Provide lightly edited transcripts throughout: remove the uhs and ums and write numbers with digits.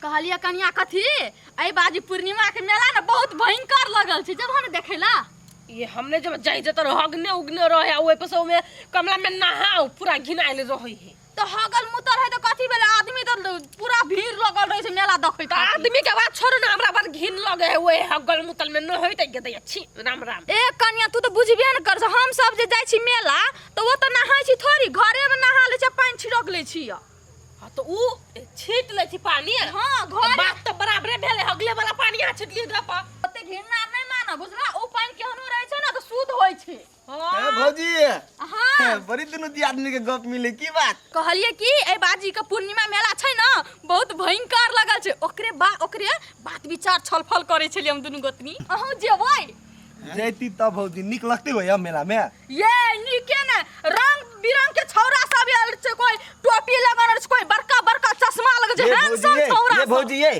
कहलियै कनिया कथी एहि बाजी पूर्णिमा के मेला ने बहुत भयंकर लगल छै जब हम देखै ला। ये हमने जब जाई जत हगने उगने रहे आ ओइ पर से ओमे कमला में नहाओ पूरा घिनाइल रहे है। तो हगल मुतर है तो कथी भेलै, आदमी तो पूरा भीड़ लगल रहे छै मेला देखै तो आदमी के बात छोड़ू ना, हमरा बड़ घिन लगे है ओए हगल मुतल में न होइत के दैया, छी राम राम। ए कनिया तू तो बुझबे न कर, हम सब जे जाइ छी मेला तो वो तो नहाय छी थोड़ी, घरे में नहा लै छै पानि छिड़क लै छी। हाँ तो ऊ छीट लै छी पानी। हाँ, घरे बात तो बराबरे भेलै, हगले वाला पानी अहाँ छिटलियै एकरा पर। ओते घृणा नहि मानब बुझला, ओ पानि केहनो रहै छै ने तो शुद्ध होइ छै। हाँ। ए भौजी। हाँ। बड़ी दिनों दी आदमी के गप मिले, की बात? कहलिए कि ए बाजी के पूर्णिमा मेला छै ना, बहुत भयंकर लगल छै, ओकरे बा ओकरे बात विचार छलफल करे छलियै हम दुनू गोतनी। अहूँ जेबै? जैती तब भौजी, नीक लगते होय मेला में? ये नीके ने, रंग बिरंग के छौरा सब आयल छै, कोई टोपी लगल छै, कोई बड़का बड़का चश्मा लगल छै, ये हैंडसम भौजी ये, छौरा ये सब। भौजी ये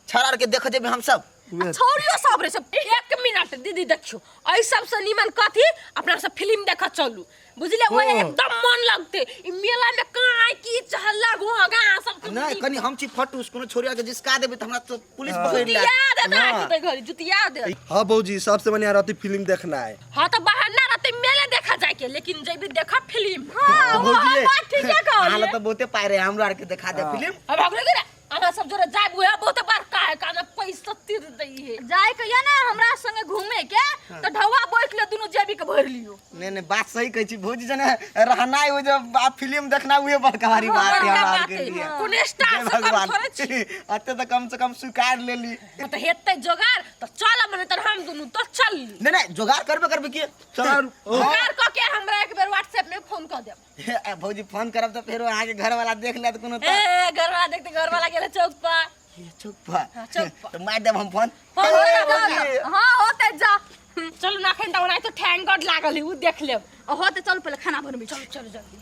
छौरा के देख जेबै हम सब। छौरियो सब रहे छै। एक मिनट दीदी देखियो, एहि सबसे नीमन कथी अपना सब फिल्म देख चलू बुझले, ओए हाँ। एकदम मन लगते। ई मेला में काई की चहल्ला गोगा सब के नहीं कनी हम छी फटूस, कोनो छोरिया के जिसका देबै त हमरा तो पुलिस हाँ। पकड़ लेत। जुतिया दे ता हाँ। के घरी जुतिया दे। हां भौजी सबसे बढ़िया रहती फिल्म देखना है। हां तो बहाना रहते मेले देखा जाए के, लेकिन जइबी देखा फिल्म। हां, वो भौजी, हम बात ठीके कहलिए। हाल तो बहुते पाए रहे हमरा आर के देखा दे हाँ। फिल्म। अब अगले दिन अहाँ सब जोरे जाब उहे बहुत बड़का है काना पैसा तिर दै है। जाय के या ना हमरा संगे घूमे के तो ढौआ बैठ ले दुनू जेबी के भर लियो। नहीं नहीं बात सही कहै छी भौजी, जने रहना है वो जब आप फिल्म देखना उहे बड़का भारी बात है बड़का हमरा बात के है। लिए। कोनो स्टार जय से कम भगवान। थोड़े छी। अते तो कम से कम स्वीकार ले ली। तो हेतै जोगार तो चल मने तर हम दुनू तो चल ली। नहीं नहीं जोगार करबे करबे की? चल, ओ। जोगार क के हमरा एक बेर व्हाट्सएप में फोन क देब। ए, भौजी फोन करब तो फेरो अहाँ के घर वाला देख लेत कोनो तो। ए घर वाला देखते घर वाला गेले चौक पर। ये चौक पर? हाँ, चौक पर। तो मार देब हम फोन। फोन ए, कर देब। भौजी। हां होते जा। चलू ना अखन त ओनाहितो तो ठैंग गड लागल है, उ देख लेब। होते चल पहिले खाना बनबै चल चल जल्दी।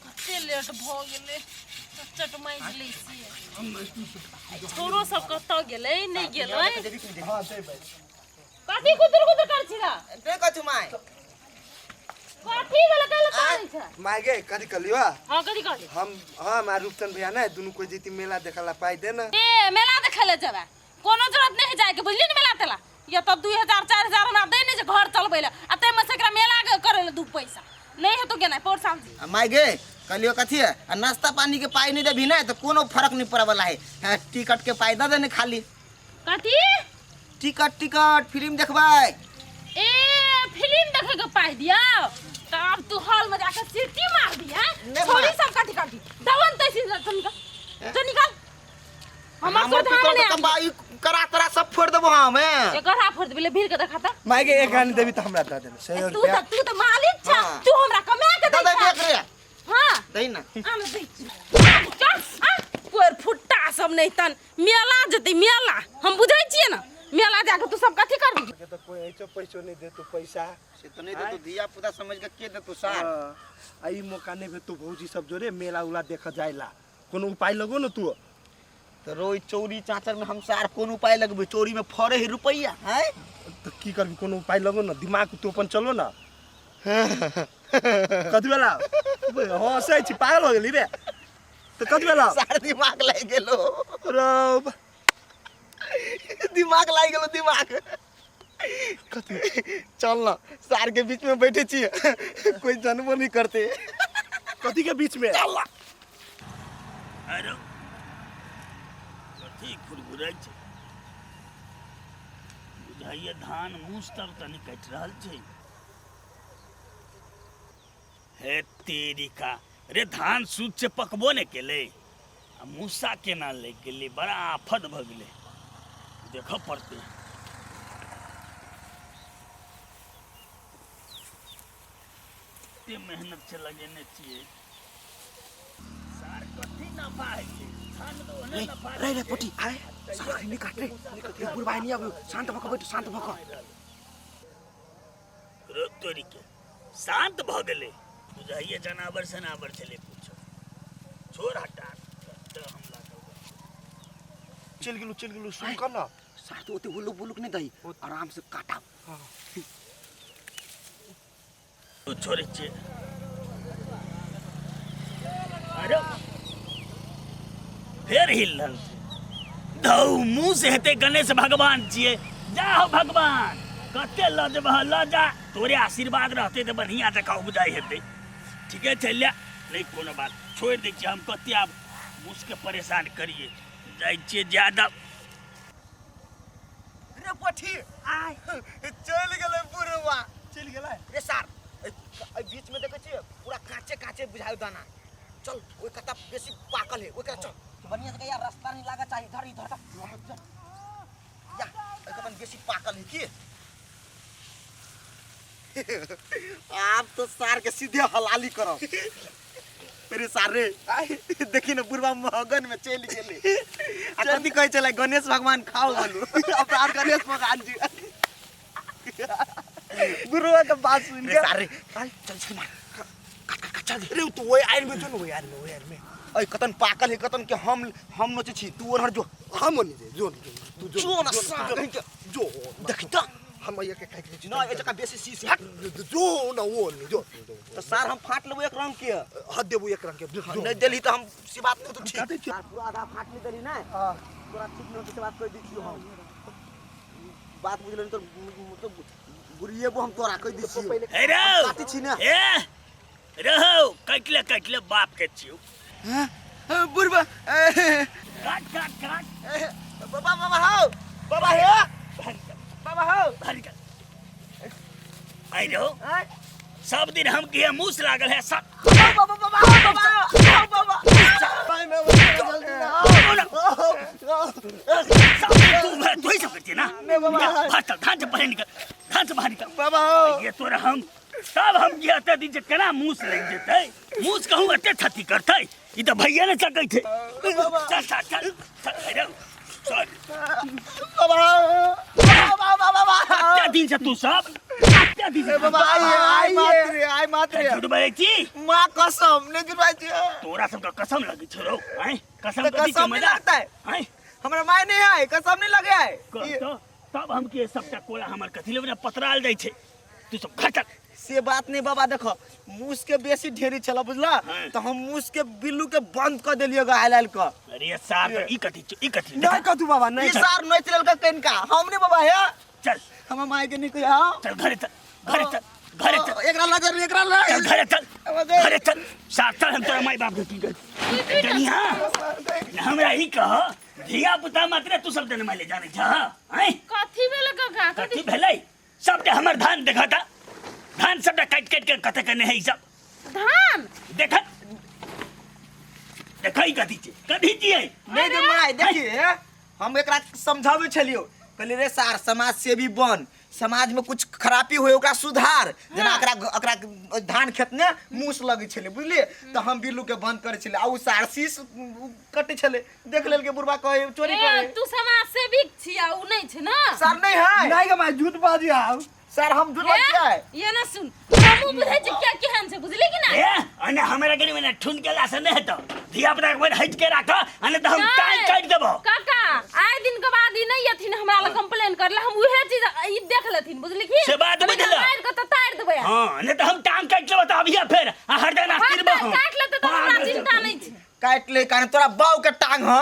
कते लेट भ गेलै, चट मारि लै छियै। छोरो सब कतऽ गेलै नहि गेलै? हां देबै। कथी कुदुर कुदुर कर छी रा? दे कथु माय। कथी वाला कहल करै छै? माय गे कथी कहलियो? हां कथी कहली? हम हां मार रूपचंद भैया ने दुनू कोई जैती मेला देखला पाई दे ना। ए मेला देखै ले जेबै, कोनो जरूरत नहीं जाए के बुझली ने मेला तेला। या तब 2000 4000 हमरा दे नहीं जे घर चलबै ले, आ तै में से एकरा मेला के करे ले 2 पैसा नहीं हेतो गेनाइ पौर साल जी। आ माय गे कहलियो कथी है, आ नाश्ता पानी के पाई नहीं देबी ना तो कोनो फर्क नहीं पड़े वाला है। हाँ, टिकट के पाई दे देने खाली। कथी? टिकट टिकट फिल्म देखबै। ए फिल्म देखे के पाई दिया त अब तू हॉल में जाके सीटी मार दिया। नहीं छोड़ी मार। सब काटी काटी दवन तैसी चल निकल चल निकल। हमर हमर सुधार पितर नहीं तो कम्बा, ई करा तरा सब फोड़ देबो हम, हैं। एकर हाथ फोड़ देबे, भीड़ के देखाता। माय गे एक आनी देबी त हमरा दे देने, सही तू रुपया। त तू त मालिक छ, हाँ। तू हमरा कमा के दे दै दे छ। एक रे। हां। दे ना। आम दे। चल, आ, कोर फुट्टा सब नहीं तन मेला जते मेला हम बुझै छियै ना, मेला जाके तू सब कथी करबी? के त कोई ऐसो पैसो नहीं देतो पैसा। से तो नहीं देतो, धिया पुता समझ के के देतो सार? हाँ, आ ई मौका नहीं भेटतो भौजी सब जोरे मेला उला देख जाइला, कोनो उपाय लगो न तू? तो रोज चोरी चाचर में हम सार कोन उपाय लगबे? चोरी में फरे है रुपया हैं? तो की करबी, कोनो उपाय लगो न, दिमाग तू अपन चलो न। कथी वाला हंसै छी, पागल हो गेली रे? तो कथी वाला सार दिमाग लागि गेलो। रौ दिमाग लागि गेलो दिमाग। कथी? चल न सार के बीच में बैठे छी, कोई जानबो नहीं करते। कथी के बीच में? चल न। अरे कथी खुरघुरै छै? बुझाइए धान मूस तर तनी कटि रहल छै। हे तेरी का रे, धान सूद से पकबो ने केलै आ मूसा केना लागि गेलै? बड़ा आफत भऽ गेलै, देखऽ पड़तै। एते मेहनत से लगेने छियै सार, कथी नफा होइ छै धान तऽ ओहने नफा रे रे पोटी आए सारा नहीं काट रे, ये बुढ़बा नहीं आबो, शांत भऽ के बैठ, शांत भऽ के। रोक तोरी के, शांत भऽ गेलै बुझाइए, जनावर सनावर छलै कुछो। छोड़ हटा तऽ हमला करबै। चलि गेलू चलि गेलू, सुन कर न सार तो ओते हुलुक बुलुक नहीं दही, आराम से काटा। तू छोड़ै छियै। अरे फेर हिल रहल छै। धौ मुँह से हेतै गणेश भगवान छियै। जा हो भगवान, कते लऽ जेबह लऽ जा, तोरे आशीर्वाद रहतै तऽ बढ़िआँ जकाँ उपजाइ हेतै। ठीके छै, ले नहि कोनो बात, छोड़ि दै छियै हम। कते आब मूसके परेशान करियै, जाइ छियै ज्यादा। रे पठी आय चलि गेलै बुढ़वा, चलि गेलै। रे सार, एहि बीच में देखै छियै पूरा कांचे कांचे बुझायो दाना। चल ओहि कता बेसी पाकल है, ओकरा चल बढ़िया से। यार रास्ता नहीं लागा चाहिए, इधर इधर चल। या एहि कतन बेसी पाकल है की। आप तो सार के सीधे हलाली करब। रे सार रे, देखी न बुढ़वा मगन में चलि गेलै। आ कथी कहै छलै? गणेश भगवान खाओ बोलू। अपना आर गणेश भगवान जी बुढ़वा के बात सुन रे के सार रे, चल चल मार, काट काट काट चल। रे तू ओहि आइन में जो न, ओहि आइन में, ओहि आइन में। ऐ कतन पाकल है कतन के हम नोचै छी, तू ओनहर जो। हम ओनी जे जो न, जो न, तू जो। जो न जो सार जो, जो देखी त हम ये के काटि लै छी। न ए जका बेसी शीश हट। जो न वो नहीं जो। तो सार हम फाट लेबो एक रंग के। हद देबो एक रंग के जो। नहीं देली त हम सी बात नहीं तो ठीक। काटै छी। सार पूरा आधा फाट नहीं देली ना। हाँ। तोरा ठीक नहीं होतै से बात कहि दै छियौ हम। बात बुझल तो तो गुरिएबो हम तोरा कहि दै छियौ। हे रौ, काटै छी ना। ए रहो, काटले काटले बाप के छियौ। बुढ़बा काट काट काट। बाबा बाबा हो, बाबा हे, बाबा हो। बाहर निकल। आई रहो, सब दिन हम के मूस लागल है सब। बाबा बाबा बाबा बाबा भाई मैं जल्दी ना सब दिन तू तू ही सब करती ना। नहीं बाबा। निकल, बाहर चल, धान से बाहर निकल, धान से बाहर निकल। बाबा हो। ये तोरा हम तब हम के एते दिन से केना मूस लागि जेतै? मूस कहूँ एते क्षति करतै? ई तऽ भैया ने सकै छै। चल चल चल चल, हे रौ, चल। बाबा बाबा बाबा। एते दिन से तू सब, एते दिन से बाबा आई आई मात्र, आई मात्र। झूठ बजै छी? माँ कसम नहीं जुड़वाई छी। तोरा सबके कसम लगै छौ रौ, आँय? कसम तऽ कथी छै कसम नहीं मजा? लगता है। आँय? हमरा माय नहीं है, कसम नहीं लगे है। कह तो, तब हम के सबटा कोला हमर कथी लेबै पतराल जाइ छै। तू सब घर चल। से बात नहीं बाबा, देखो मूस के बेसी ढेरी छल बुझला। हाँ। तो हम मूस के बिल्लू के बंद कर देलिए गा आयल आयल क। अरे सार, ई कथी छौ, ई कथी? नहीं कथू बाबा, नहीं। ई सार नोच लेल के कनिका हम नहीं बाबा हे। चल। हम माय के नहीं कहिया। चल घरे चल, घरे चल, घरे चल। एकरा लजर, एकरा ल। चल घरे चल, घरे चल सार, चल। हम तोरा माय बाप के की कर कनिया। हमरा ई कह, धिया पुता मात्र तू सब देने माले जाने छ? आँय? कथी भेल काका? कथी भेलै? सबटा हमर धान देखता, धान सबटा काटि काटि के कते कने है ई सब धान। देखत देखै कथी छै, कथी छियै? नहीं गे माय, देखिए हम एकरा समझाबै छलियो, कहलिए रे सार समाज सेवी बन, समाज में कुछ खराबी होय ओकरा सुधार। जेना एकरा एकरा धान खेत में मूस लगै छलै बुझलिए, तऽ हम बिल्लू के बंद करै छलियै आ उ सार शीश कटै छलै, देख लेलकै बुढ़बा कहै चोरी ए, करे। तू समाज सेवी छी आ उ नहीं छै ना? सार नहीं है। नहीं गे माय, झूठ बाजी आब। सार हम झूठ बाजी है। ये ना सुन, हमहूँ बुझै छी क्या केहन छै, बुझली कि ना? ए अने हमरा कनी मने ठुन केला से नहीं हेतौ, धिया पुता के बड़ हटि के राख, अने तऽ हम टांग काटि देबौ। काका, आइ दिन के बाद ई नहीं अथिन हमरा लग कंप्लेन करले, हम उहे चीज ई देख लेथिन बुझली कि? से बात हम बुझला। मारि के तऽ तारि देबै। हाँ, नहीं तऽ हम टांग काटि लेबौ तऽ अभिये फेर आ हरदम हाँ, अस्थिर तऽ काटि लेतै तऽ हमरा चिंता नहीं छै। काटि ले कारण तोरा बाऊ के टांग ह।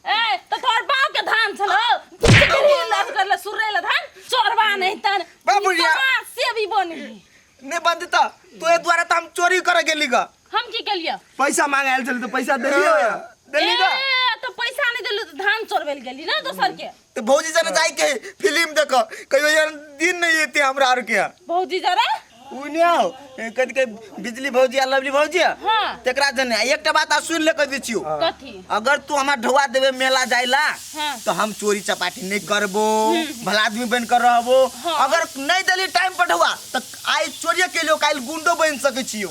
ए तऽ तोहर बाप के धान छलो, चिकरी लद करले सुर्रे ले धान चोरबा नहीं तन। बाबू या। समाज सेवी बनी नहीं बंद त तोरे द्वारा त हम चोरी करे गेली ग। हम की केलिए? पैसा मांगे आयल छलै तऽ पैसा देलियै, देली ग। ए तो पैसा नहीं देलु तऽ धान चोरबे ले गेली ना दोसर के। तो भौजी जने जाय के फिल्म देख कहियो यार दिन नहीं एते हमरा आर के। भौजी जरा उ ने आओ कथि के बिजली भौजी आ लवली भौजी। हाँ। तेकरा जने आ एकटा बात आ सुन ले कह दै छियौ। कथी? अगर तू हमरा ढौआ देबे मेला जाइला हाँ। तो हम चोरी चपाटी नहीं करबो, भला आदमी बन कर रहबो। हाँ। अगर नहीं देली टाइम पर ढौआ तो आइ चोरिये केलियो काल्हि गुंडो बन सकै छियौ।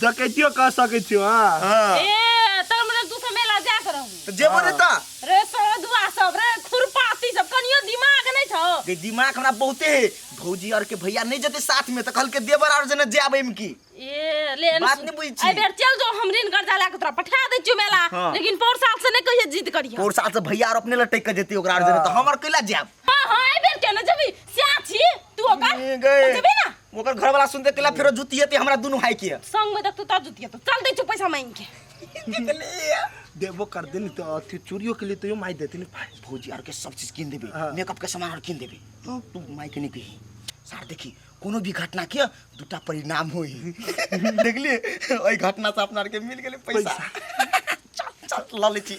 डकैतियो कह सकै छियौ। हाँ। हाँ। ए तब मतलब तू सब मेला जा कर रहू। तो जेबो ने त रे सदुआ सब रे खुरपाती सब कनियो दिमाग नहीं छौ। गे दिमाग हमरा बहुते है, भौजी और के भैया नहीं जते साथ में त कहल के देवर और जना जाब एम की। ए ले बात नहीं बुझै छी। एहि बेर चल जो, हम ऋण कर्जा लए के तोरा पठा दै छियौ मेला। हाँ। लेकिन पौर साल से नहीं कहिए जिद करिहे। पौर साल से भैया और अपने लटक के जते ओकरा और जना त हम और कैला जाब? हाँ हाँ एहि बेर केना जेबी? स्या छी तू ओकर? ए गए। तो जेबी ना? ओकर घर वाला सुनते कैला फेरो जुतियते हमरा दुनू भाई के। संग में देखतौ त जुतियतो। चल दै छियौ पैसा मांगि के। देखलिए। देबो कर देनी तो अथी चूड़ियो के लिए तो माई देती नहीं पाई। भौजी आर के सब चीज कीन देबे। हाँ। मेकअप के सामान आर कीन देबे। तू तू माई के नहीं कही सार। देखी कोनो भी घटना के दूटा परिणाम होई, देखलिए? ओहि घटना से अपना आर के मिल गेलै पैसा। चल चल, लऽ लै छी।